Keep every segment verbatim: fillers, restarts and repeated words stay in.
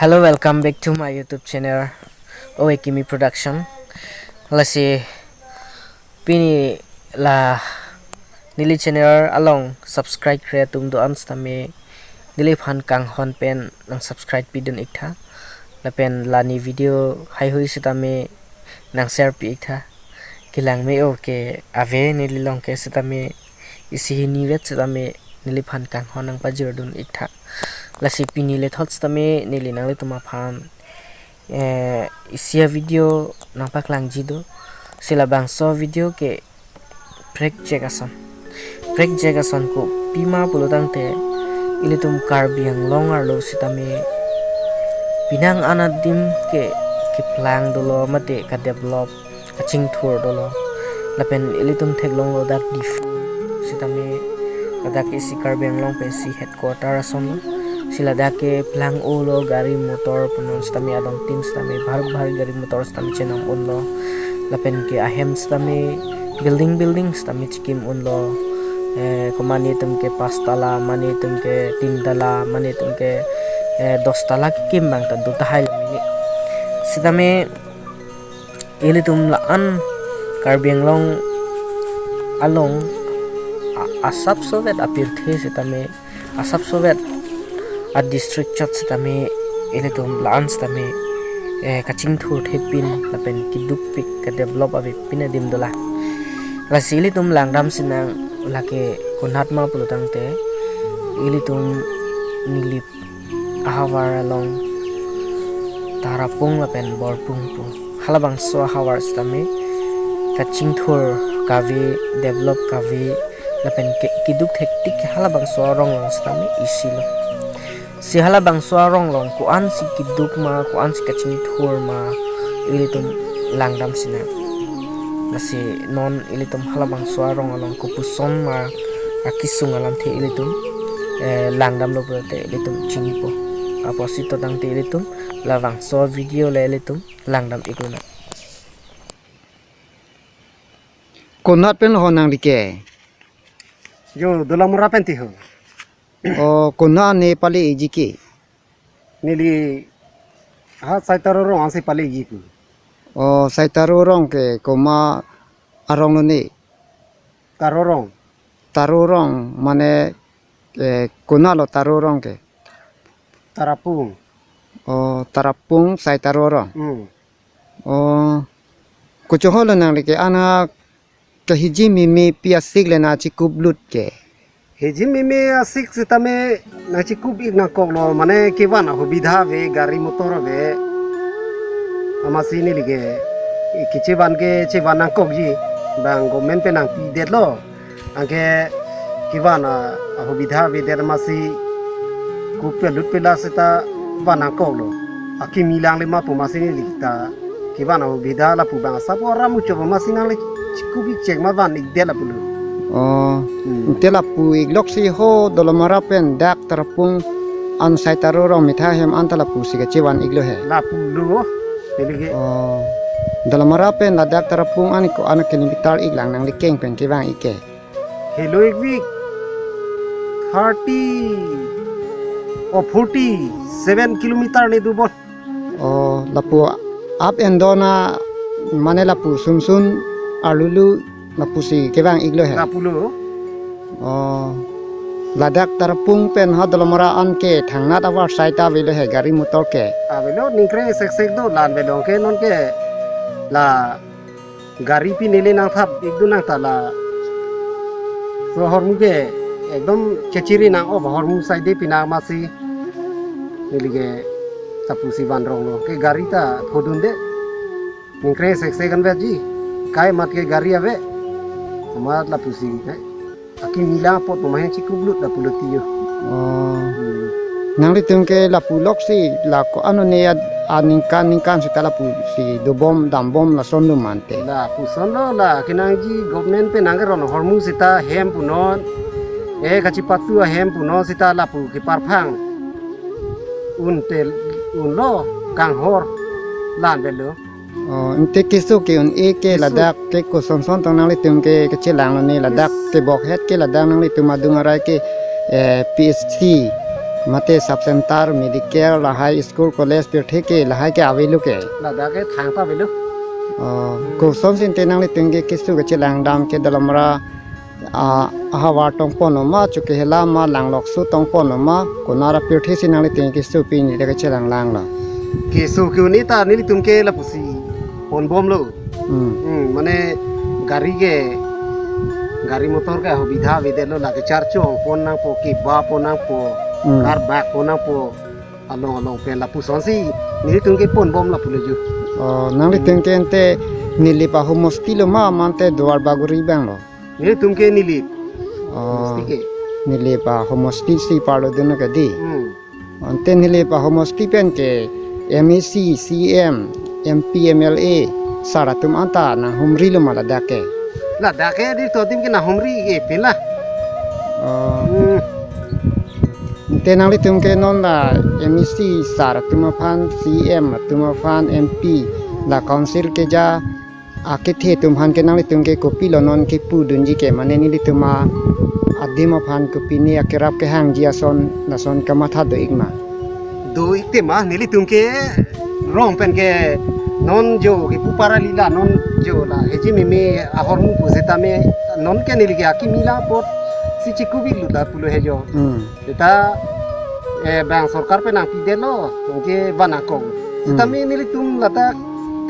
Hello, welcome back to my YouTube channel, O A Kimi Production. Lasi pini la neli channel along subscribe kre atum do-an sitame neliphan kanghon pen nang subscribe pidun iktha. Lapen la ne video haihui sitame nang share pi iktha. Kelang me-o ke ave nelilong ke sitame isi hini vet sitame neliphan kanghon nang pajir dun iktha. Lasi pini le thot sitame neli nanglitum aphan, eh, isi a-video nang paklangji do. Si labangso video ke prekjak ason. Prekjak ason kopima pulo tangte ilitum Karbi Anglong arlo sitame penang an adim ke keplang dolo mate ka-develop kachingthur dolo. Lapen ilitum theklonglo dak Diphu sitame ladak isi Karbi Anglong pensi headquarter ason lo. Si ladak ke plang-olo gari motor punon sitame adong tin sitame bhar bhar gari motor sitame chenam unlo. Lapen ke ahem sitame building building sitame chikim unlo. Eh, komat netum ke pas tala, komat netum ke tin tala, komat netum ke, eh, dos tala kekim abang ta do tahai lo mini. Sitame ilitum la-an Karbi Anglong along a-, asapso vet apirthe sitame, asapso vet a-district chot sitame ilitum la-an sitame, eh, kachingthurthe pin lapen kedukpik ka-develop avepin adim dolang. Lasi ilitum langdam sinang lake konat ma pulo tangte ilitum Nilip ahavar along Tarapung lapen Borpung pu halabangso ahavar sitame kachingthur kave, develop kave lapen ke-, keduk thektik halabangso arong along sitame isi lo. Si halabangso arong along ko-ansi keduk ma, ko-ansi kachingthur ma, ilitum langdam sinang. Lasi non ilitum halabangso arong along kopuson ma akesung alamthe ilitum, eh, langdamlo pulote ilitum chinipo. Apotsi to tangte ilitum labangso video le ilitum langdam iklonang. Konat pen ho nangli ke? Jo, Dolamara pen ti ho. O, konat ne pale iji ke? Neli ha Saitaro rong ansi pale iji pu. O, Saitaro rong ke komat arong lo ne? Taro rong. Taro rong mane, eh, konat lo Taro rong ke? Tarapung. O, Tarapung Saitaro rong. Hmm. O, kochonghoi lo nangli ke ana kahiji meme pi asik le nangchikup lut ke? Hiji meme asik sitame nangchikup ik nangkok lo, mane kevan ahubidha ave, gari motor ave. Amatsi neli ke kechevan ke chevan nangkokji, bang government pen nangpidet lo. Anke kevan a, ahubidha avedet amatsi kup pelut pela seta van nangkok lo. Akimi lang le ma pu amatsi neli ta kevan ahubidha lapu bang asap oram ucho amatsi nangle chikup ik chek ma van ikdet lapu lo. O, hmm, te lapu iklok si ho Dolamara pen dak Tarapung an Saitaro rong methang ahem anta lapusi kachevan iklo he? Lapu lo, neli ke. O, Dolamara pen ladak Tarapung an ko-an kilometer iklang nangli keng pen kevang ik ke? Helo ik vik thirty or forty seven kilometer ne do bol. O, lapu up and down a, mane lapu sunsun arlulu lapusi kevang iklo he? Lapu lo. O, ladak Tarapung pen ha Dolamara an ke thangnat avarsai ta avelo he gari motor ke? Avelo, ningkre seksek do, la-an avelo ke non ke la gari pi neli nangthap ikdun nang ta la. So ahormu ke ekdom chechiri nang-op ahormu side pi nang amatsi neli ke lapusi van rong lo. Ke gari ta phodunde. Ningkre seksek an vetji. Kai mat ke gari ave. Amat lapusi, eh. Akimi lang apot pemain chikup lut lapu lo ti jo. O. Hmm. Nanglitum ke lapu lok si la ko-an ne a, aningkan ningkan seta lapusi dobom dambom lason lo mante? Lapuson lo, la kenangji government pen nangkeron ahormu seta hem punon. Eh, kachipatu ahem punon seta lapu keparphang un tel unlo kanghor la-an avelo. Oh, ante keso ke-un-e ke, keso, ladak ke kosonson tong nanglitum ke kechelanglo ne, ladak kebokhet ke ladak nanglitum adung arai ke, eh, P H C mate sub center, medical, lahai school, college pirthe ke lahai ke avelo ke? Ladak ke thangta avelo. Oh, kosonsi ante nanglitum ke keso kechelang dam ke dalamra, ah, ahavar tongpon ma, chokehela ma, langlokso tongpon ma, konat apirthe si nanglitum keso pini de kechelang langlo? Keso ke-un-e ta nelitum ke lapusi ponbomlo. Hmm. Hmm, mane gari ke, gari motor ke hubidha avedetlo, lake charchong pon nangpo, keba pon nangpo, hmm, karbak pon nangpo, along along pen lapusonsi nelitum ke ponbom lapulo jo. Oh, nanglitum ke ante Nilip ahomosti lo ma, mante Duar Bagori abang lo? Nelitum ke Nilip. Oh, homosti ke. Nilip ahomosti si parlo dunlo ke di. Hmm. Ante Nilip ahomosti pen ke M A C, C M, M P, M L A, sar atum anta nanghumrilo ma ladak ke? Ladak ke di totim ke nanghumri ke pin la. Oh. Hmm. Ante nanglitum ke non la M A C sar atum aphan, C M atum aphan, M P, la council keja akethe atum aphan ke nanglitum ke kopilo non kepudunji ke, mane nelitum a-, adim aphan kopine akerap kehangji ason, lason kamatha do-ik ma? Do-ik te ma, nelitum ke rong pen ke non jo kepu para lila non jo la heji meme ahormu pu setame non ke neli ke akimi la apotsi chikuvik lu ta pulo he jo. Hmm. Seta, eh, bang sorkar pen nangpidetlo, anke van nangkok. Hmm. Setame nelitum ladak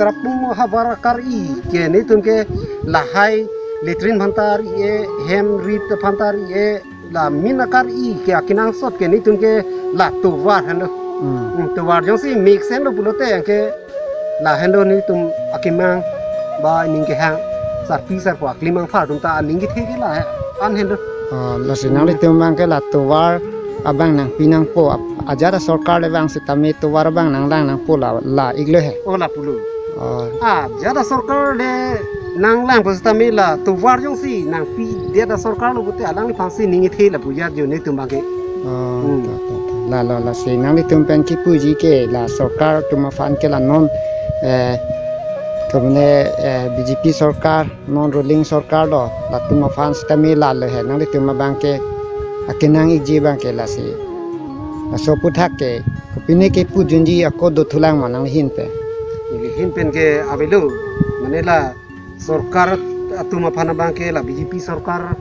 Tarapung ahavar akar-i ke nelitum ke lahai latrine aphan ta ri-e, hem rit aphan ta ri-e, la min akar-i ke akenangsot ke nelitum ke la tovar henlo. Hmm. Hmm, tovar jongsi mix henlo pulote anke lahenlo nelitum akemang ba ning kehang sarpi sarpo aklimang phar atum ta aning kethe ke la-an henlo. Ah, lasi, hmm, nanglitum abang ke la tovar abang nangpi nangpo, ap-, ajat asorkar le vang setame tovar abang nanglang nangpo la, la-iklo he? Oh, lapulo. Oh. Ajat asorkar le nanglangpo setame la tovar jongsi nangpidet asorkar lo pute alangliphansi ning kethe lapu ajat jo nelitum abang ke. Oh, hmm, to, to, to. Lalo, lasi nanglitum pen kipuji ke la sorkar atum aphan ke la non, eh, kemene, eh, B J P sorkar, non ruling sorkar lo, latum aphan setame lalo he, nanglitum abang ke akenang-ikji abang ke lasi. Laso aphuthak ke kopine kepudunji ako dothulang ma nangli ahin pen? Neli ahin pen ke avelo, mane la sorkar atum aphan abang ke la B J P sorkar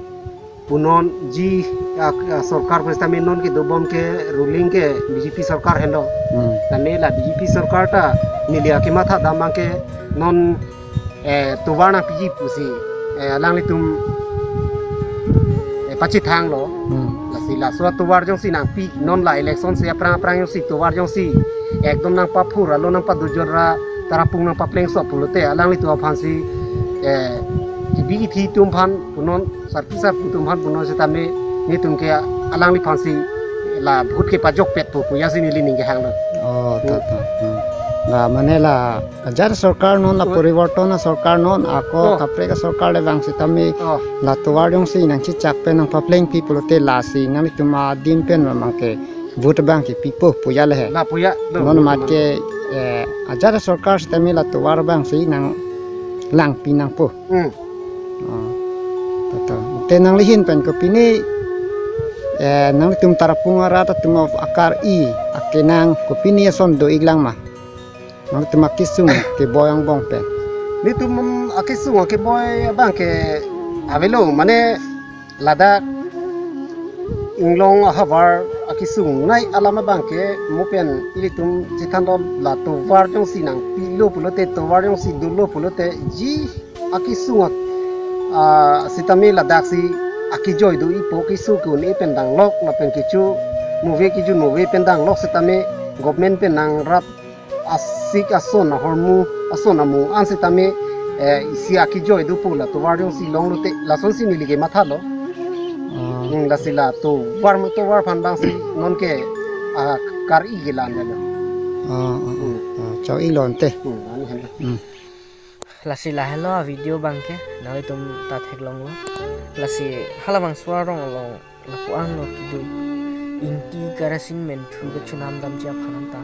punonji, a, a, sorkar pu setame non kedobom ke ruling ke B J P sorkar henlo. Hmm. Tame la B J P sorkar ta neli akematha dam abang ke non, eh, tovar nangpiji pusi, eh, alanglitum, eh, pachethanglo. Hmm. Lasi laso atovar jongsi nangpi, non la election si aphrang aphrang jongsi tovar jongsi ekdom nangpaphur, alo nangpadojot ra Tarapung nangpaplengsot pulote alanglitum aphansi, eh, kebi kethi atum aphan punon, sarpi sarpo atum aphan punon setame nelitum ke alangliphansi la vote kepajokpetpo pu ajatsi neli ning kehanglo. Oh, to, to. Hmm. La mane la ajat sorkar non la, oh, poriborton asorkar non ako, oh, kaprek asorkar le vang setame, oh, la tovar jongsi nangchechak pen nangpaplengpi pulote lasi nanglitum adim pen ma abang ke vote abang ke pipo pu ajat le he? La pu ajat lo, non vote mat man ke, eh, ajat asorkar setame la tovar abangsi nanglangpi nangpo. Hmm. Oh. To, to. Te nangli ahin pen kopine, eh, nanglitum Tarapung arat atum akar-i akenang kopine ason do-iklang ma? Nanglitum akesung keboi angbong pen. Nelitum akesung keboi abang ke avelo, mane ladak inglong ahavar akesungnei alam abang ke mo pen ilitum chethandam, la tovar jongsi nangpilo pulote, tovar jongsi dolo pulote, ji akesung ak-, ah, setame ladaksi akejoi do-ikpo, keso ke-un-e pen danglok, lapen kecho move kejun move pen danglok setame government pen nangrap asik ason ahormu, ason amung an setame, eh, isi akejoi dopo, la tovar jongsi longlote, lasonsi neli kemathalo. Ah. Hmm, lasi la tovar ma tovar aphan abangsi non ke, ah, kar-i kelang dalo. Ah, ah, ah. Hmm. Ah, chok-iklo ante. Hmm, ani han. Hmm. Lasi lahelo avideo abang ke, nanglitum ta theklonglo. Lasi halabangso arong along lapu-an lo kedo Ingti Karasin Menthu kechonam damji aphan anta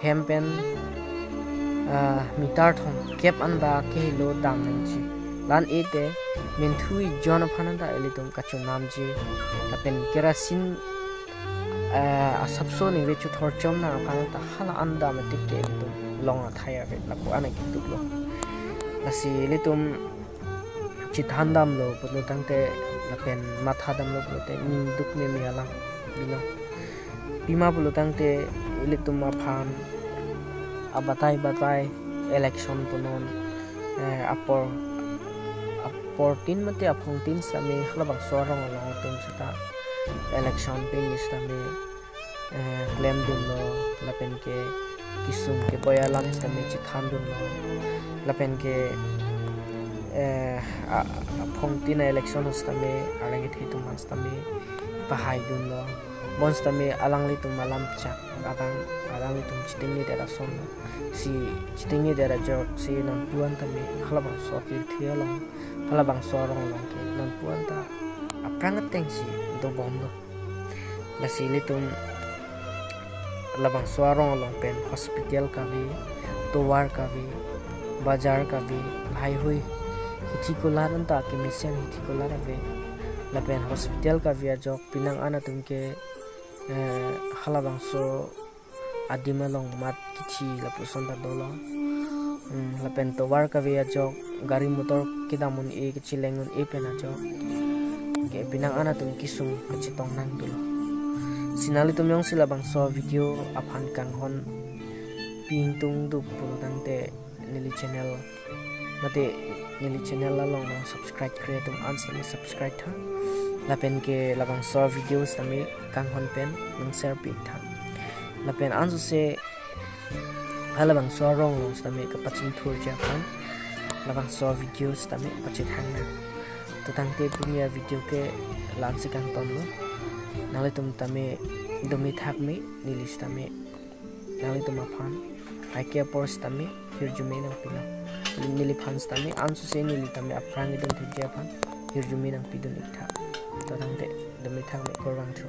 hem pen ah, meter thomkep anta kehelo dam nangji. La-an ite menthu ejon aphan anta ilitum kachonamji. Lapen kerosene, ah, asapso ningve chothor chom nang aphan anta hala an dam tik ke ilitum long athai ave lapu an ketuklo. Lasi ilitum chethan damlo pulo tangte lapen matha damlo pulote ning duk meme alam binong. Pima pulo tangte ilitum aphan abatai batai election punon, eh, apor, aportin mate aphongtin sitame halabangso arong along atum seta election pini sitame, eh, klemdunlo, lapen ke kesung keboi alam sitame chethandunlo, lapen ke, eh, a, aphongtin a-election sitame arleng kethe atum aphan sitame pahaidunlo. Bonsitame alanglitum alam chak adang, alanglitum chitingne det asonlo. Si chitingne det ajok si nonpu an tame halabangso apirthe along, halabangso arong along ke nonpu anta aphrang atengsi dobomlo. Lasi ilitum labangso arong along pen hospital kave, tovar kave, bajar kave, lahaihui hithi kulat anta kemesen hithi kulat ave. Lapen hospital kave ajok penang an atum ke, eh, halabangso adim along mat kithi lapuson ta dolo. Hmm, lapen tovar kave ajok gari motor kedam un-e kacheleng un-e pen ajok ke penang an atum kesung kachetong nangdunlo. Si nanglitum jongsi labangso video aphan kanghon pi ingtung duk pulo tangte neli channel mate neli channel along nang subscribe kre atum an sitame subscribe tha. Lapen ke labangso video sitame kanghon pen nang share pi tha. Lapen ansose halabangso arong along sitame kapachingthurji aphan labangso video sitame pachethang nang. To tangte pini avideo ke la-ansi kangtonlo. Nanglitum tame domi thak me, neli sitame nanglitum aphan aike apor sitame hirjume nangpilo. Neliphan sitame ansose neli tame aphrang idun thekji aphan hirjume nangpidun ik tha. To tangte domi thak me, kurvangthu.